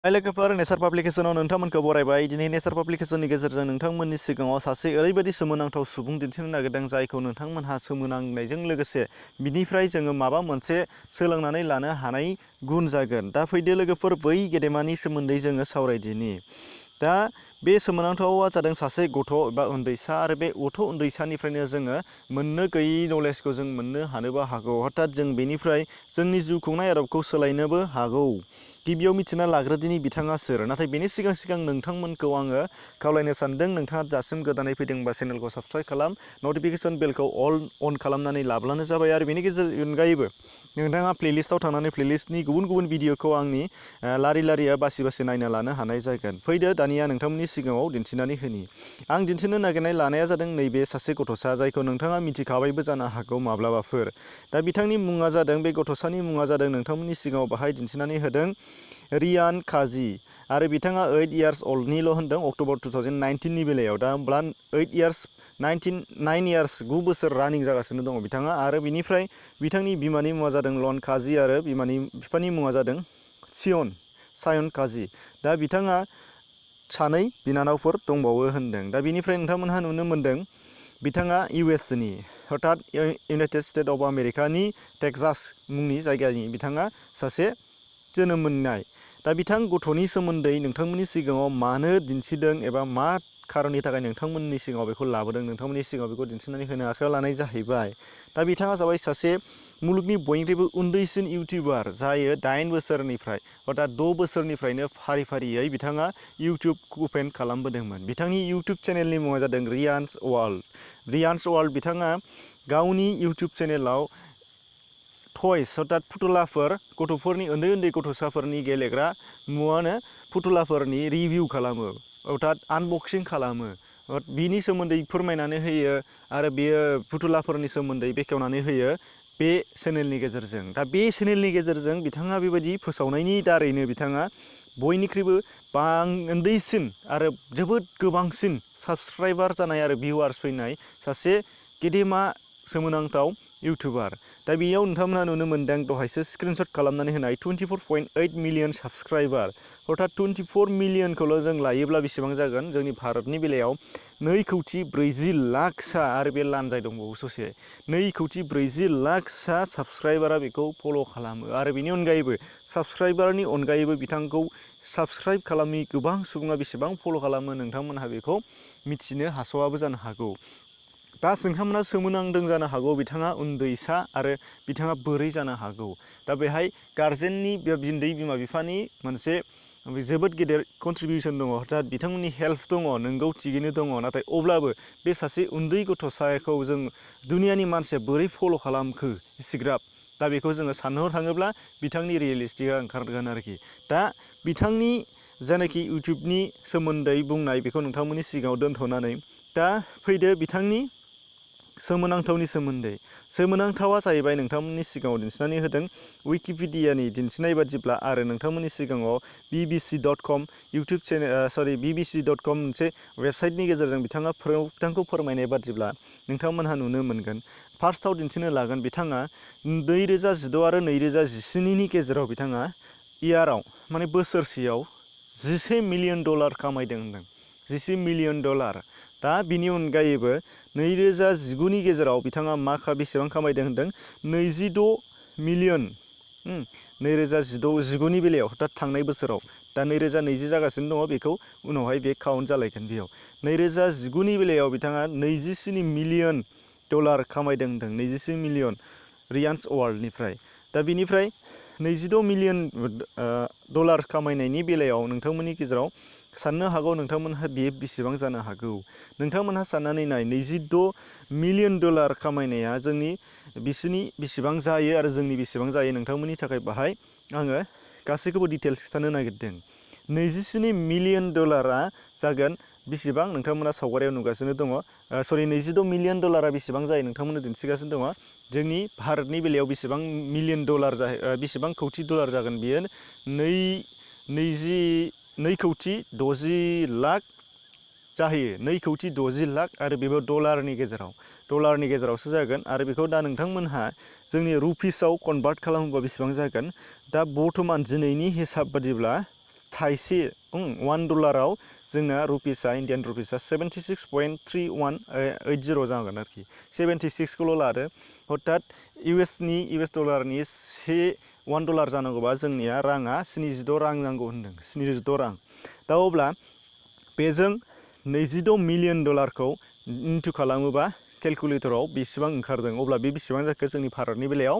लोगोफोर नेचार पाब्लिकेशनाव नोंथांमोनखौ बरायबाय। दिनै नेचार पाब्लिकेशननि गेजेरजों नोंथांमोननि सिगाङाव सासे ओरैबायदि सोमोनांथाव सुबुं दिन्थिनो नागिरदों जायखौ नोंथांमोनहा सोमोनांनायजों लोगोसे बिनिफ्राय जोङो माबा मोनसे सोलोंनानै लानो हानाय गुन जागोन। दा फैदो लोगोफोर, बै गेदेमानि सोमोन्दै जोङो सावरायदिनि। दा बे सोमोनांथावा जादों सासे गथ' एबा उन्दैसा, आरो बे गथ' उन्दैसानिफ्रायनो जोङो मोननो गैयै नलेजखौ जों मोननो हानोबो हागौ। हथात जों बेनिफ्राय जोंनि जिउ खुंनाय आदबखौ सोलायनोबो हागौ। गिबियाव मिथिना लाग्रोदिनि बिथाङा सोर। नाथाय बेनि सिगां नोंथांमोनखौ आङो खावलायनो सानदों, नोंथाङा दासिम गोदानै फैदोंबा चेनेलखौ साबस्क्राइब खालाम, नटिफिकेसन बेलखौ अन खालामनानै लाब्लानो जाबाय। आरो बेनि अनगायैबो नोंथाङा प्लेलिस्टआव थांनानै प्लेलिस्टनि गुबुन गुबुन भिडिअखौ आंनि लारि लारिया बासि नायना लानो हानाय जागोन। फैदो दानिया नोंथांमोननि सिगाङाव दिन्थिनानै होनि। आं दिन्थिनो नागिरनाय लानाया जादों नैबे सासे गथ'सा, जायखौ नोंथाङा मिथिखाबायबो जानो हागौ माब्लाबाफोर। दा बिथांनि मुङा जादों, बे गथ'सानि मुङा जादों, नोंथांमोननि सिगाङाव बाहाय दिन्थिनानै होदों, रियान काजी। आरो बिथाङा 8 इयार्स अल्डनिल' होन्दों अक्ट'बर 2019नि बेलायाव। दा होमब्ला 9 इयार्स 9 बोसोर रानिं जागासिनो दङ बिथाङा। आरो बिनिफ्राय बिथांनि बिमानि मुङा जादों लन काजी, आरो बिफानि मुङा जादों सायन काजी। दा बिथाङा सानै बिनानावफोर दंबावो होनदों। दा बिनिफ्राय नोंथांमोनहा नुनो मोन्दों बिथाङा इउएसनि, अर्थात इउनाइटेड स्टेट अफ आमेरिकानि टेक्सास मुंनि जायगानि बिथाङा सासे जोनोम मोननाय। दा बिथां गथ'नि सोमोन्दै नोंथांमोननि सिगाङाव मानो दिन्थिदों एबा मा खारननि थाखाय नोंथांमोननि सिगाङाव बेखौ लाबोदों, नोंथांमोननि सिगाङाव बेखौ दिन्थिनानै होनो आखायाव लानाय जाहैबाय। दा बिथाङा जाबाय सासे मुलुगनि बयनिख्रुइबो उन्दैसिन इउटिउबार, जायो 8 बोसोरनिफ्राय, अर्थात 6 बोसोरनिफ्रायनो फारि फारियै बिथाङा इउटिउब अपेन खालामबोदोंमोन। बिथांनि इउटिउब चेनेलनि मुङा जादों रियान्स वार्ल्ड। बिथाङा गावनि इउटिउब चेनेलाव टयस, अर्थात फुथुलाफोर, गथ'फोरनि उन्दै गथ'साफोरनि गेलेग्रा मुवानो फुथुलाफोरनि रिभिउ खालामो, अर्थात आनबक्सिं खालामो, बिनि सोमोन्दै फोरमायनानै होयो। आरो बेयो फुथुलाफोरनि सोमोन्दै बेखेवनानै होयो बे चेनेलनि गेजेरजों। दा बे चेनेलनि गेजेरजों बिथाङा बेबायदि फोसावनायनि दारैनो बिथाङा बयनिख्रुइबो उन्दैसिन आरो जोबोद गोबांसिन साबस्क्राइबार जानाय आरो भिउवार्स फैनाय सासे गेदेमा सोमोनांथाव इउटिउबार। दा बेयाव नोंथांमोनहा नुनो मोन्दों दहायसो स्क्रिनशट खालामनानै होनाय 24.8 मिलियन साबस्क्राइबार। अर्थात 24 मिलियनखौल' जों लायोब्ला बेसेबां जागोन? जोंनि भारतनि बेलायाव 2,40,00,000 आरो बे लानजाय दंबावो ससे, 2,40,00,000 साबस्क्राइबारा बेखौ फल' खालामो। आरो बेनि अनगायैबो साबस्क्राइबारनि अनगायैबो बिथांखौ साबस्क्राइब खालामि गोबां सुबुङा बेसेबां फल' खालामो नोंथांमोनहा बेखौ मिथिनो हास'आबो जानो हागौ। दा नोंथांमोना सोमोनांदों जानो हागौ, बिथाङा उन्दैसा आरो बिथाङा बोरै जानो हागौ। दा बेहाय गारजेननि बिमा बिफानि मोनसे जोबोद गेदेर कन्ट्रिबिउसन दङ, अर्थात बिथांमोननि हेल्प दङ, नोंगौ थिगैनो दङ। नाथाय अब्लाबो बे सासे उन्दै गथ'साखौ जों दुनियानि मानसिया बोरै फल' खालामखो इसिग्राब, दा बेखौ जोङो साननो थाङोब्ला बिथांनि रियेलिस्टिकआ ओंखारगोन आरोखि। दा बिथांनि जायनाखि इउटिउबनि सोमोन्दै बुंनाय बेखौ नोंथांमोननि सिगाङाव दोनथ'नानै दा फैदो बिथांनि सोमोनांथावनि सोमोन्दै। सोमोनांथावा जाहैबाय नोंथांमोननि सिगाङाव दिन्थिनानै होदों विकिपिडियानि दिन्थिनाय बादिब्ला, आरो नोंथांमोननि सिगाङाव bbc.com इउटिउब चेनेल bbc.com मोनसे वेबसाइटनि गेजेरजों बिथांखौ फोरमायनाय बादिब्ला नोंथांमोनहा नुनो मोनगोन। फार्स्टआव दिन्थिनो लागोन बिथाङा 2016 आरो 2017नि गेजेराव बिथाङा इयाराव, माने बोसोरसेयाव $11 मिलियन खामायदों होनदों, $11 मिलियन। दा बिनि अनगायैबो 2019नि गेजेराव बिथाङा बेसेबां खामायदों होनदों? 26 मिलियन। 2019नि बेलायाव, अर्थात थांनाय बोसोराव। दा 2020 जागासिनो दङ, बेखौ उनावहाय बे काउन्ट जालायगोन बेयाव। 2019नि बेलायाव बिथाङा $27 मिलियन खामायदों होनदों, 27 मिलियन रियान्स वार्ल्डनिफ्राय। दा बिनिफ्राय 26 मिलियन खामायनायनि बेलायाव नोंथांमोननि गेजेराव साननो हागौ नोंथांमोनहा बेयो बेसेबां जानो हागौ। नोंथांमोनहा साननानै नाय, 26 मिलियन खामायनाया बिसोरनि बेसेबां जायो आरो जोंनि बेसेबां जायो। नोंथांमोननि थाखाय बाहाय आङो गासैखौबो डिटेल्स खिन्थानो नागिरदों। 27 मिलियन जागोन बेसेबां नोंथांमोना सावगारियाव नुगासिनो दङ। 26 मिलियन बेसेबां जायो नोंथांमोननो दिन्थिगासिनो दङ। जोंनि भारतनि बेलायाव बेसेबां मिलियन बेसेबां कौटि जागोन बियो 2,60,00,000 जाहैयो। 2,60,00,000 आरो बेबो डलारनि गेजेरावसो जागोन। आरो बेखौ दा नोंथांमोनहा जोंनि रुपिसाव कनभार्ट खालामोबा बेसेबां जागोन? दा बर्थमान दिनैनि हिसाब बादिब्ला थाइसे $1 जोंना रुपिसा इन्डियान रुपिसा 76.3180 जागोन आरोखि 76खौल' लादो हथात इउएस डलारनि $1 जानांगौबा जोंनिया राङा 76 रां नांगौ होनदों 76 रां दा अब्ला बेजों $26 मिलियन इन्टु खालामोबा केलकुलेटराव बेसेबां ओंखारदों अब्ला बे बेसेबां जाखो जोंनि भारतनि बेलायाव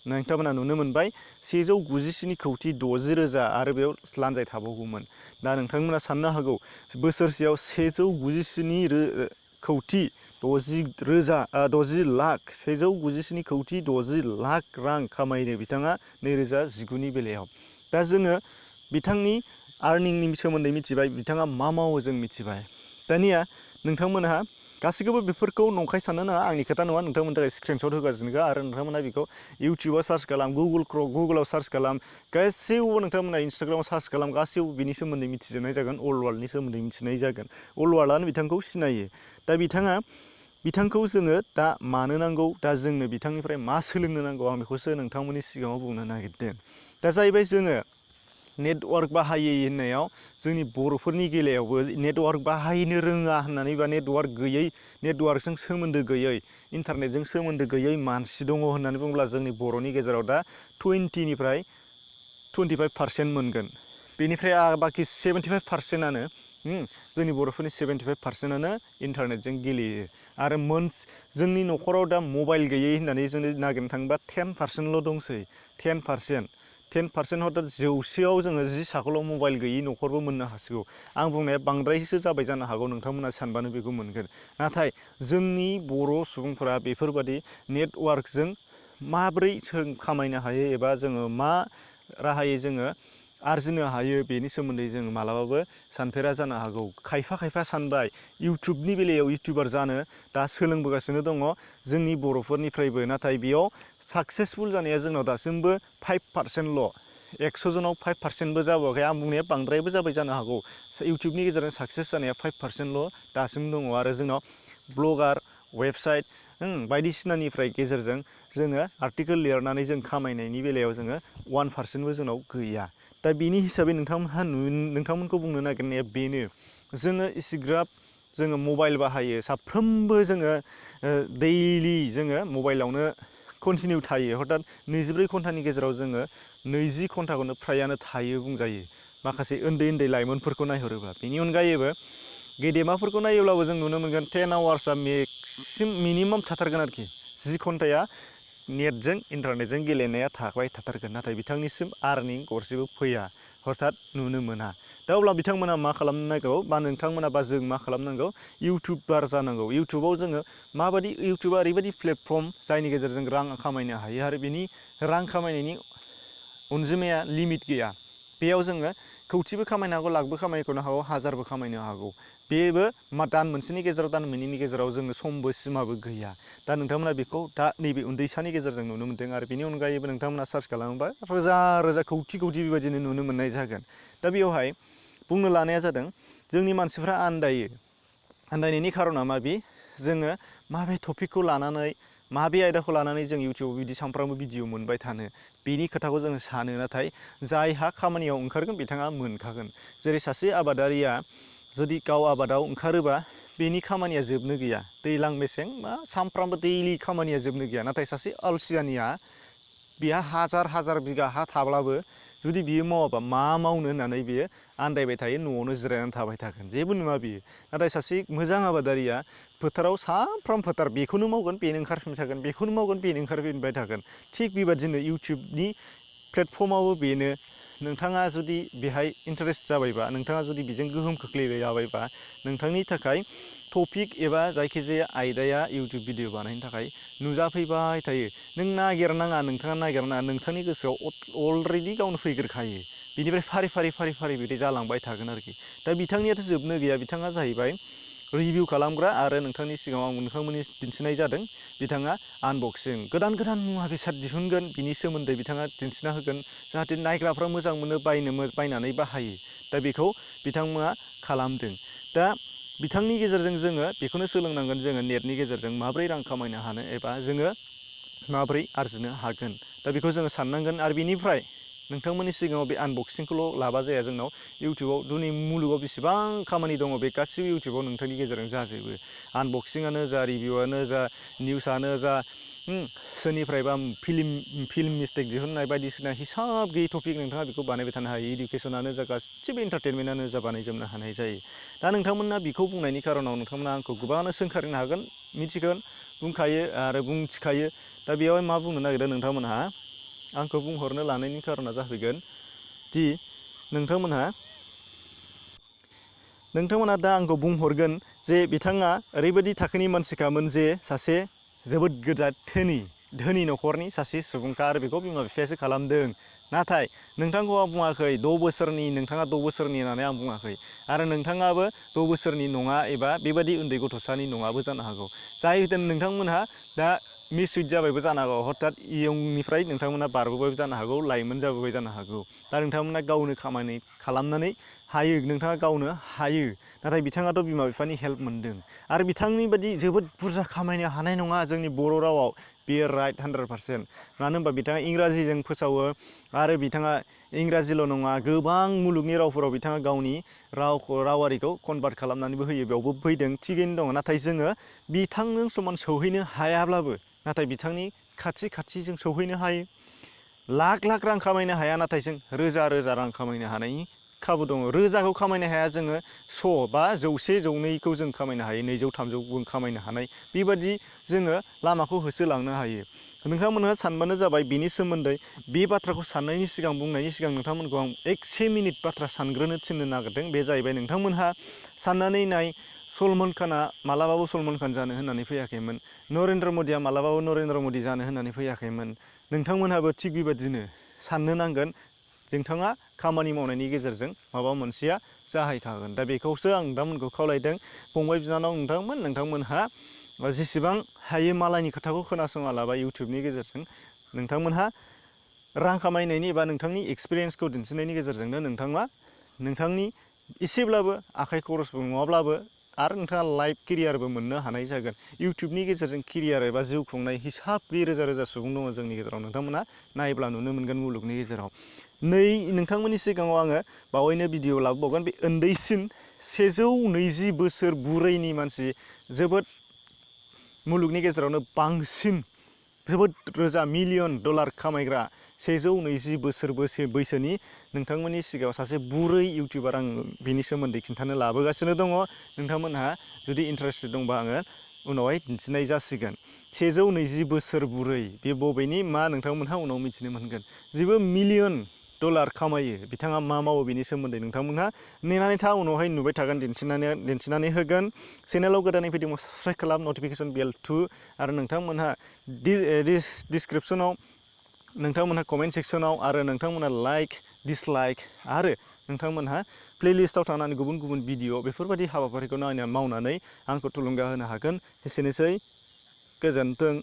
नोंथांमोना नुनो मोनबाय 197 कौटि 60 रोजा आरो बेयाव लानजाय थाबावगौमोन दा नोंथांमोना साननो हागौ बोसोरसेयाव 197 कौटि 60 रोजा 60 लाख 197 कौटि 60 लाख रां खामायनो बिथाङा 2019नि बेलायाव दा जोङो बिथांनि आर्निंनि सोमोन्दै मिथिबाय बिथाङा मा मावो जों मिथिबाय दानिया नोंथांमोनहा गासिखौबो बेफोरखौ नंखाय साननो नाङा आंनि खोथा नङा नोंथांमोननि थाखाय स्क्रिनशट होगासिनोखा आरो नोंथांमोना बेखौ इउटिउबाव सार्च खालाम गुगोलाव सार्च खालाम गासैयावबो नोंथांमोना इन्सटाग्रामाव सार्च खालाम गासैयावबो बिनि सोमोन्दै मिथिजोबनाय जागोन अल वार्ल्डनि सोमोन्दै मिथिनाय जागोन अल वार्ल्डआनो बिथांखौ सिनायो दा बिथांखौ जोङो दा मानो नांगौ दा जोंनो बिथांनिफ्राय मा सोलोंनो नांगौ आं बेखौसो नोंथांमोननि सिगाङाव बुंनो नागिरदों दा जाहैबाय जोङो नेटवार्क बाहायै होननायाव जोंनि बर'फोरनि बेलायावबो नेटवार्क बाहायनो रोङा होननानै बा नेटवार्कजों सोमोन्दो गैयै इन्टारनेटजों सोमोन्दो गैयै मानसि दङ होननानै बुङोब्ला जोंनि बर'नि गेजेराव दा 20निफ्राय 25% मोनगोन बेनिफ्राय बाखि 75%आनो जोंनि बर'फोरनि 75%आनो इन्टारनेटजों गेलेयो आरो जोंनि न'खराव दा मबाइल गैयै होननानै जों नागिरनो थाङोबा 10%ल' दंसै 10% हथात 100आव जोङो 10 साखौल' मबाइल गैयै न'खरबो मोननो हासिगौ आं बुंनाया बांद्रायसो जाबाय जानो हागौ नोंथांमोना सानबानो बेखौ मोनगोन नाथाय जोंनि बर' सुबुंफोरा बेफोरबादि नेटवार्कजों माब्रै खामायनो हायो एबा जोङो मा राहायै जोङो आरजिनो हायो बेनि सोमोन्दै जों मालाबाबो सानफेरा जानो हागौ खायफा सानबाय इउटुबनि बेलायाव इउटुबार जानो दा सोलोंबोगासिनो दङ जोंनि बर'फोरनिफ्रायबो नाथाय बेयाव साक्सेसफुल जानाया जोंनाव दासिमबो 5%ल' 100 जनाव 5%बो जाबावाखै आं बुंनाया बांद्रायबो जाबाय जानो हागौ इउटुबनि गेजेरजों साक्सेस जानाया 5%ल' दासिम दङ आरो जोंनाव ब्लगार वेबसाइट बायदिसिनानिफ्राय गेजेरजों जोङो आर्टिकेल लिरनानै जों खामायनायनि बेलायाव जोङो 1%बो जोंनाव गैया दा बेनि हिसाबै नोंथांमोनखौ बुंनो नागिरनाया बेनो जोङो इसिग्राब जोङो मबाइल बाहायो साफ्रोमबो जोङो दैलि जोङो मबाइलावनो कन्टिनिउ थायो हथात 24 घन्टानि गेजेराव जोङो 20 घन्टाखौनो फ्रायानो थायो बुंजायो माखासे उन्दै लाइमोनफोरखौ नायहरोब्ला बेनि अनगायैबो गेदेमाफोरखौ नायोब्लाबो जों नुनो मोनगोन 10 आवार्सआ मिनिमाम थाथारगोन आरोखि 10 घन्टाया नेटजों इन्टारनेटजों गेलेनाया थाबाय थाथारगोन नाथाय बिथांनिसिम आर्निं गरसेबो फैया हथात नुनो मोना दा अब्ला बिथांमोना मा खालामनो नांगौ बा नोंथांमोना बा जों मा खालामनांगौ इउटुबार जानांगौ इउटुबाव जोङो माबायदि इउटुबा ओरैबायदि प्लेटफर्म जायनि गेजेरजों रां खामायनो हायो आरो बिनि रां खामायनायनि अनजिमाया लिमिट गैया बेयाव जोङो कौटिबो खामायनो हागौ लाखबो खामायनो हागौ हाजारबो खामायनो हागौ बेबो दान मोनसेनि गेजेराव दान मोननैनि गेजेराव जोङो समबो सिमाबो गैया दा नोंथांमोना बेखौ दा नैबे उन्दैसानि गेजेरजों नुनो मोनदों आरो बेनि अनगायैबो नोंथांमोना सार्च खालामोबा रोजा कौटि बेबायदिनो नुनो मोननाय जागोन दा बेवहाय बुंनो लानाया जादों जोंनि मानसिफ्रा आन्दायनायनि खारना माबि जोङो माबे टपिकखौ लानानै माबे आयदाखौ लानानै जों इउटुबाव बिदि सानफ्रामबो भिडिअ मोनबाय थानो बेनि खोथाखौ जोङो सानो नाथाय जायहा खामानियाव ओंखारगोन बिथाङा मोनखागोन जेरै सासे आबादारिया जुदि गाव आबादाव ओंखारोबा बेनि खामानिया जोबनो गैया दैज्लां मेसें मा सानफ्रामबो दैलि खामानिया जोबनो गैया नाथाय सासे अलसियानिया बिहा हाजार बिगा हा थाब्लाबो जुदि बियो मावाबा मा मावनो होननानै बियो आन्दायबाय थायो न'आवनो जिरायनानै थाबाय थागोन जेबो नङा बियो नाथाय सासे मोजां आबादारिया फोथाराव सानफ्राम फोथार बेखौनो मावगोन बेनो ओंखारफिनबाय थागोन बेखौनो मावगोन बेनो ओंखारफिनबाय थागोन थिग बेबादिनो इउटुबनि प्लेटफर्मावबो बेनो नोंथाङा जुदि बेहाय इन्टारेस्ट जाबायबा नोंथाङा जुदि बेजों गोहोम खोख्लैजाबायबा नोंथांनि थाखाय टपिक एबा जायखिजाया आयदाया इउटुब भिडिअ बानायनो थाखाय नुजाफैबाय थायो नों नोंथाङा नागिरनाङा नोंथांनि गोसोआव अलरेडि गावनो फैग्रोखायो बिनिफ्राय फारि बिदि जालांबाय थागोन आरोखि दा बिथांनियाथ' जोबनो गैया बिथाङा जाहैबाय रिभिउ खालामग्रा आरो नोंथांनि सिगाङाव नोंथांमोननि दिन्थिनाय जादों बिथाङा आनबक्सिं गोदान मुवा बेसाद दिहुनगोन बिनि सोमोन्दै बिथाङा दिन्थिना होगोन जाहाथे नायग्राफ्रा मोजां मोनो बायनानै बाहायो दा बेखौ बिथांमोना खालामदों दा बिथांनि गेजेरजों जोङो बेखौनो सोलोंनांगोन जोङो नेटनि गेजेरजों माब्रै रां खामायनो हानो एबा जोङो माब्रै आरजिनो हागोन दा बेखौ जोङो साननांगोन आरो बेनिफ्राय नोंथांमोननि सिगाङाव बे आनबक्सिंखौल' लाबा जाया जोंनाव इउटुबाव दिनै मुलुगाव बेसेबां खामानि दङ बे गासिबो इउटुबाव नोंथांनि गेजेरजों जाजोबो आनबक्सिंआनो जा रिभिउआनो जा निउसआनो जा सोरनिफ्रायबा फिल्म मिस्टेक दिहुननाय बायदिसिना हिसाब गैयै टपिक नोंथाङा बेखौ बानायबाय थानो हायो इडुकेसनानो जा गासिबो एन्टारटेनमेन्टआनो जा बानायजोबनो हानाय जायो दा नोंथांमोना बेखौ बुंनायनि खारनाव नोंथांमोना आंखौ गोबाङानो सोंखारिनो हागोन मिथिगोन बुंखायो आरो बुंथिखायो दा बेयावहाय मा बुंनो नागिरदों नोंथांमोनहा आंखौ बुंहरनो लानायनि खारना जाहैगोन दि नोंथांमोना दा आंखौ बुंहरगोन जे बिथाङा ओरैबायदि थाखोनि मानसिखामोन जे सासे जोबोद धोनि न'खरनि सासे सुबुंखा आरो बेखौ बिमा बिफायासो खालामदों नाथाय नोंथांखौ आं बुङाखै 6 बोसोरनि नोंथाङा 6 बोसोरनि होननानै आं बुङाखै आरो नोंथाङाबो 6 बोसोरनि नङा एबा बेबायदि उन्दै गथ'सानि नङाबो जानो हागौ जाय नोंथांमोनहा दा मिसुइट जाबायबो जानो हागौ हथात इयंनिफ्राय नोंथांमोना बारबोबायबो जानो हागौ लाइमोन जाबोबाय जानो हागौ दा नोंथांमोना गावनो खामानि खालामनानै हायो नोंथाङा गावनो हायो नाथाय बिथाङाथ' बिमा बिफानि हेल्प मोनदों आरो बिथांनि बायदि जोबोद बुरजा खामायनो हानाय नङा जोंनि बर' रावाव बेयो राइट 100% मानो होनबा बिथाङा इंराजिजों फोसावो आरो बिथाङा इंराजिल' नङा गोबां मुलुगनि रावफोराव बिथाङा गावनि रावारिखौ कनभार्ट खालामनानैबो होयो बेयावबो फैदों थिगैनो दङ नाथाय जोङो बिथांजों समान सौहैनो हायाब्लाबो नाथाय बिथांनि खाथि जों सौहैनो हायो लाख रां खामायनो हाया नाथाय जों रोजा रां खामायनो हानायनि खाबु दङ रोजाखौ खामायनो हाया जोङो 100 बा 100 200खौ जों खामायनो हायो 200 300 खामायनो हानाय बेबादि जोङो लामाखौ होसोलांनो हायो नोंथांमोनहा सानबानो जाबाय बिनि सोमोन्दै बे बाथ्राखौ साननायनि सिगां बुंनायनि सिगां नोंथांमोनखौ आं 1 मिनिट बाथ्रा सानग्रोनो थिननो नागिरदों बे जाहैबाय नोंथांमोनहा साननानै नाय सलमान खाना मालाबाबो सलमान खान जानो होननानै फैयाखैमोन नरेन्द्र मदिया मालाबाबो नरेन्द्र मदि जानो होननानै फैयाखैमोन नोंथांमोनहाबो थिग बेबादिनो साननो नांगोन नोंथाङा खामानि मावनायनि गेजेरजों माबा मोनसेया जाहैखागोन दा बेखौसो आं नोंथांमोनखौ खावलायदों फंबाय बिनानाव नोंथांमोनहा जेसेबां हायो मालायनि खोथाखौ खोनासङालाबा इउटुबनि गेजेरजों नोंथांमोनहा रां खामायनायनि एबा नोंथांनि एक्सपिरियेन्सखौ दिन्थिनायनि गेजेरजोंनो नोंथाङा नोंथांनि एसेब्लाबो आखाइ खरसबो नङाब्लाबो आरो नोंथाङा लाइफ केरियारबो मोननो हानाय जागोन इउटुबनि गेजेरजों केरियार एबा जिउ खुंनाय हिसाब बे रोजा सुबुं दङ जोंनि गेजेराव नोंथांमोना नायब्ला नुनो मोनगोन मुलुगनि गेजेराव नोंथांमोननि सिगाङाव आङो बावैनो भिडिअ लाबोबावगोन बे उन्दैसिन 120 बोसोर बुरैनि मानसि जोबोद मुलुगनि गेजेरावनो बांसिन जोबोद रोजा मिलियन डलार खामायग्रा 120 बोसोर बैसोनि नोंथांमोननि सिगाङाव सासे बुरै इउटिउबार आं बिनि सोमोन्दै खिन्थानो लाबोगासिनो दङ नोंथांमोनहा जुदि इन्टारेस्टेड दंबा आङो उनावहाय दिन्थिनाय जासिगोन 120 बोसोर बुरै बे बबेनि मा नोंथांमोनहा उनाव मिथिनो मोनगोन जेबो मिलियन डलार खामायो बिथाङा मा मावो बिनि सोमोन्दै नोंथांमोनहा नेनानै था उनावहाय नुबाय थागोन दिन्थिनानै होगोन चेनेलाव गोदानै फैदोंबा साबस्क्राइब खालाम नटिफिकेसन बेल थु आरो नोंथांमोनहा डिसक्रिपसनाव नोंथांमोनहा कमेन्ट सेक्सनाव आरो नोंथांमोनहा लाइक डिसलाइक आरो नोंथांमोनहा प्लेलिस्टआव थांनानै गुबुन भिडिअ बेफोरबायदि हाबाफारिखौ मावनानै आंखौ थुलुंगा होनो हागोन एसेनोसै गोजोन्थों।